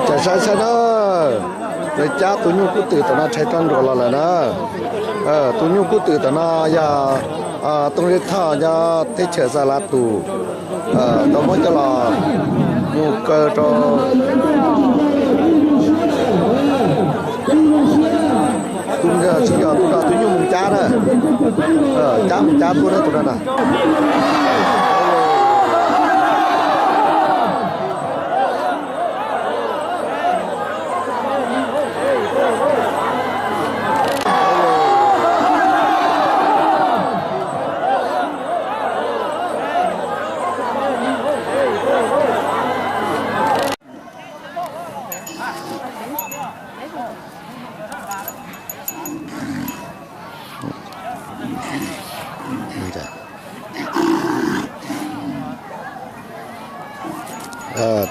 Cas saib saib na, lawv cab tus nyuj kub twm tom no rhais roj nruas los lawm na. Tus nyuj kub twm tom no yog Tooj Zeb Thoj nyob teb chaws Xa La Tus tau muab coj los mus kaw rau tus, tsis yog tus no, tus nyuj mus cab na, cab mus cab tuaj na tus no na.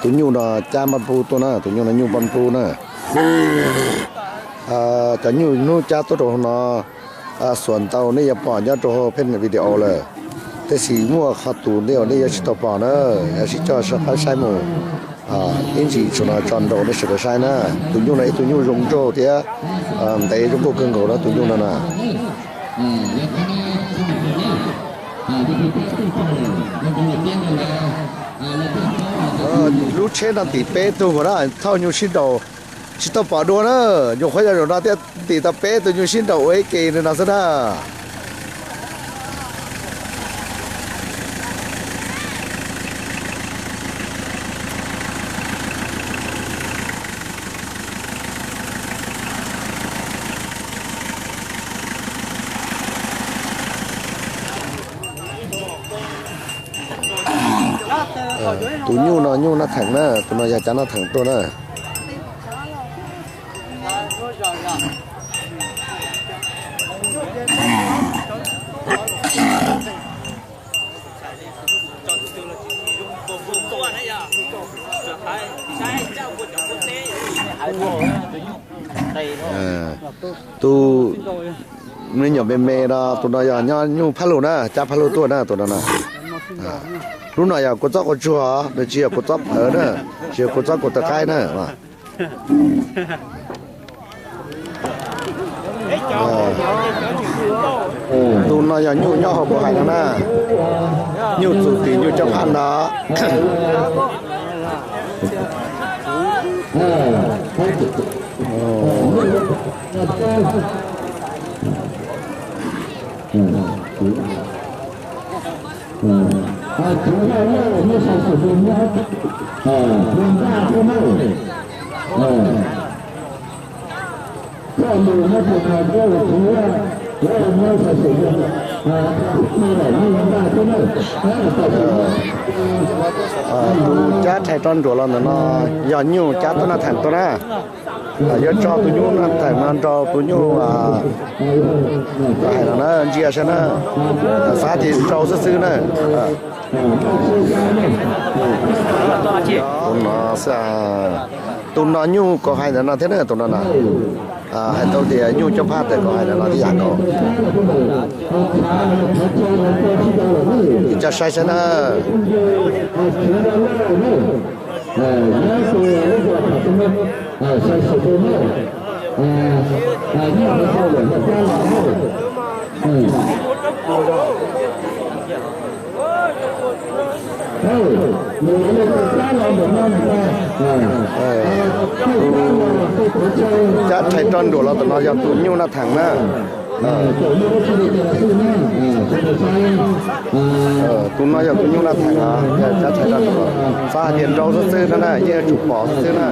Tus nyuj no cab npaj npub tuaj na, tus nyuj no nyuj npaj npub na. Cov nyuj hnub cab tuaj rau hauv no xuas ntau nej yuav pom nyob rau hauv pheej video lawm. Tab sis muaj qhov tus nej uas nej yuav tsis tau pom na, yuav sib coj sawv qab saib mus. Ib ntsis tsaus no tso nraum nej sawv daws saib na. Tus nyuj no ib tug nyuj zoo nraug thiab ntev zoo nkauj kawg nkaus na tus nyuj no na. Lub tsheb no tim peb tug nkaus na, thauj nyuj sib nraus tsis tau pom dua na. Nyuam qhuav yog zaum no thiaj tim tau peb tus nyuj sib nraus ua ib ke li no xwb na. Tus nyuj no nyuj Naj Theem na, tus no yog cab Naj Theem tuaj na. Tus me nyuam me me no, tus no yog nyob nyuj Phaj Lug na, cab Phaj Lug tuaj na tus no na. Lub no yog kua txob qua tsuag, nws tsis yog kua txob plhawv na, tsis yog kua txob kua taw qaib na. Tus no yog nyuj nyob hauv kuv hais no na, nyuj txum tim nyuj cov phaj no. Tus cab rhais roj nruas los ntawm no yog nyuj cab tuaj Naj Theem tuaj na. Yuav tso tus nyuj Naj Theem no nrog tus nyuj hais no na, ntsia saib na, xav tias nrau xwb xwb na. Tus no xwb, tus no nyuj kuv hais ntawm no thiab na, tus no na. Hais tau tias nyuj cov phaj tawm kuv hais ntawm no tib yam nkaus. Ib co saib saib na. Cab rhais roj nruas los ntawm no yog tus nyuj Naj Theem na. Tus no yog tus nyuj Naj Theem, cab rhais roj nruas, xav hais tias nrau xwb xwb no na, yeej yuav tsum pom xwb xwb na.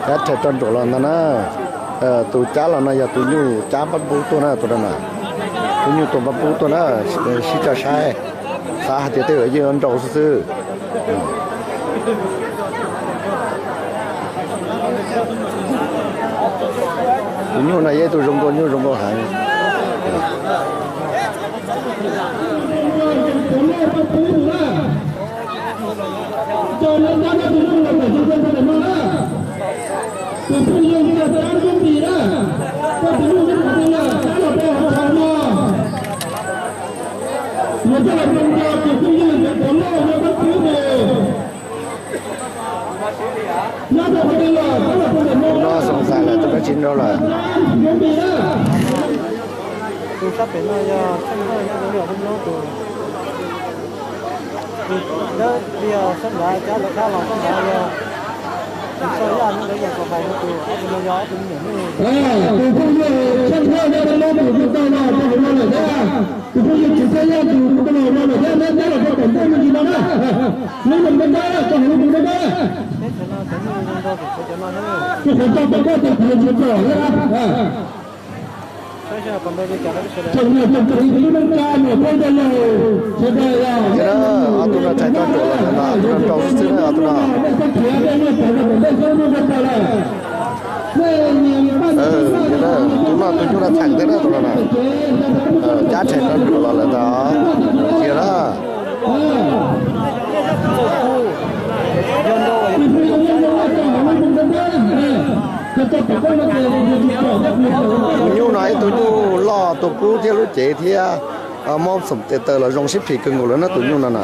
Cab rhais roj nruas los ntag na. Tus cab los no yog tus nyuj cab npab npub tuaj na, tus no na. Tus nyuj tua npab npub tuaj na, sib coj saib. Hais tias tej zaum yeej yuav nrau xwb xwb. Tus nyuj no yog ib tug zoo nkauj, nyuj zoo nkauj heev. Tus no xoo xais lawm, tus no tsis nrau lawm. Tus sab pem no yog Tsheej Hawj, nyob rau Hmoob tus, tus dawb liag sab nrad, cab lawv qab los sab nrad yog tus Txoj Yaj, nyob rau Yaj Txos Hais no tus, tus no yog ob tug me nyuam nyuj. Tus phooj ywg Tsheej Hawj nyob rau Hmoob tus kuj tau los rau hauv no lawm thiab. Tus phooj ywg Tswv Txoj Yaj tus kuj tau los no lawm thiab, neb cab los rau tom ntej me ntsis no na. Neb mus nrau nrau, tso hauv lub tus nrau nrau. Tus qhov tso tom koj tus qhov tsis pom thiab. Ob tug no thaij roj nruam los lawm no, ob tug no nrau xwb xwb na, ob tug no. Tus no tus nyuj no theem thiab na, tus no na. Cab rhais roj nruam los lawm ntag, tiag na. Tus nyuj no ib tug nyuj loj, tus kub thiab lub cev thiab, muab xoom tes taw los zoo sib phim kawg nkaus lawm na tus nyuj no na.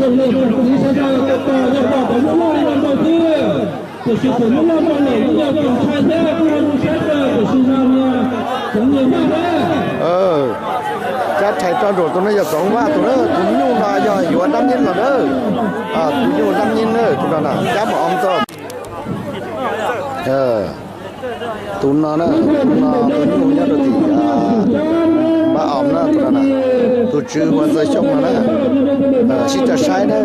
Cab rhais roj nruam tus no yog Txoov Vaj tus na, tus nyuj no yog yuav dab nyib los na. Tus nyuj dab nyib na, tus no na, cab mos om txog. Tus no na, tus no tus nyuj nyob rau tim Npab Om na, tus no na, tus tswv hu ua Ntxawg Xyooj no na. Sib cog saib na.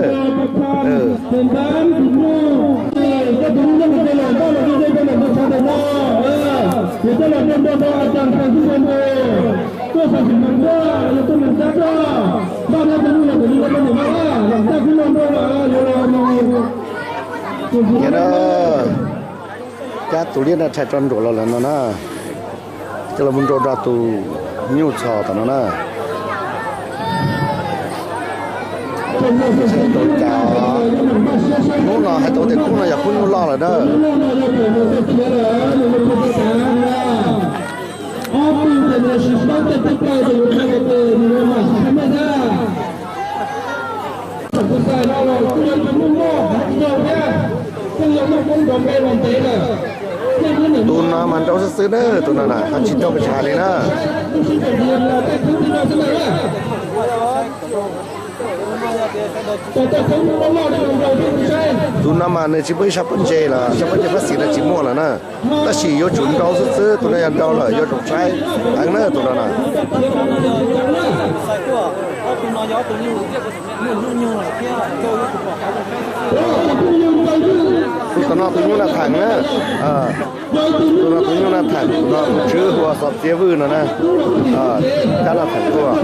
Niam na, cab tus liab no rhais roj nruam los lawm no na. Coj los mus nrau rau tus nyuj txhos tom no na. Hnub no hais tau tej kub no yog kub nyuj loj lawm na. Tus no mas nrau xwb xwb na, tus no na, ho tsis nrau pes tsawg li na. Tus no mas nws tsis muaj ib sab pob ntseg los sab pob ntseg pab xis no tsis muaj lawm na. Tab sis yuav tsum nrau xwb xwb, tus no yog nrau lawm yuav tsum saib heev na tus no na. Tus tom no tus nyuj na theem na. Tus no tus nyuj na theem, tus no tus tswv hu ua Xov Txiav Vwj no na. Cab no theem tuaj.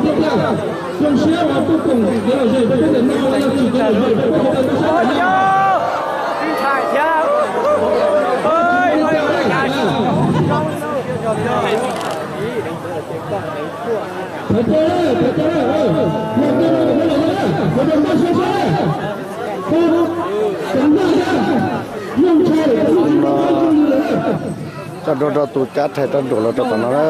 Coj nrau rau tus cab rhais roj nruam los rau tom no na.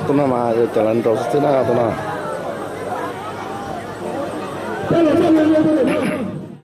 Tus no mas cov lawv nrau xwb xwb na tus no.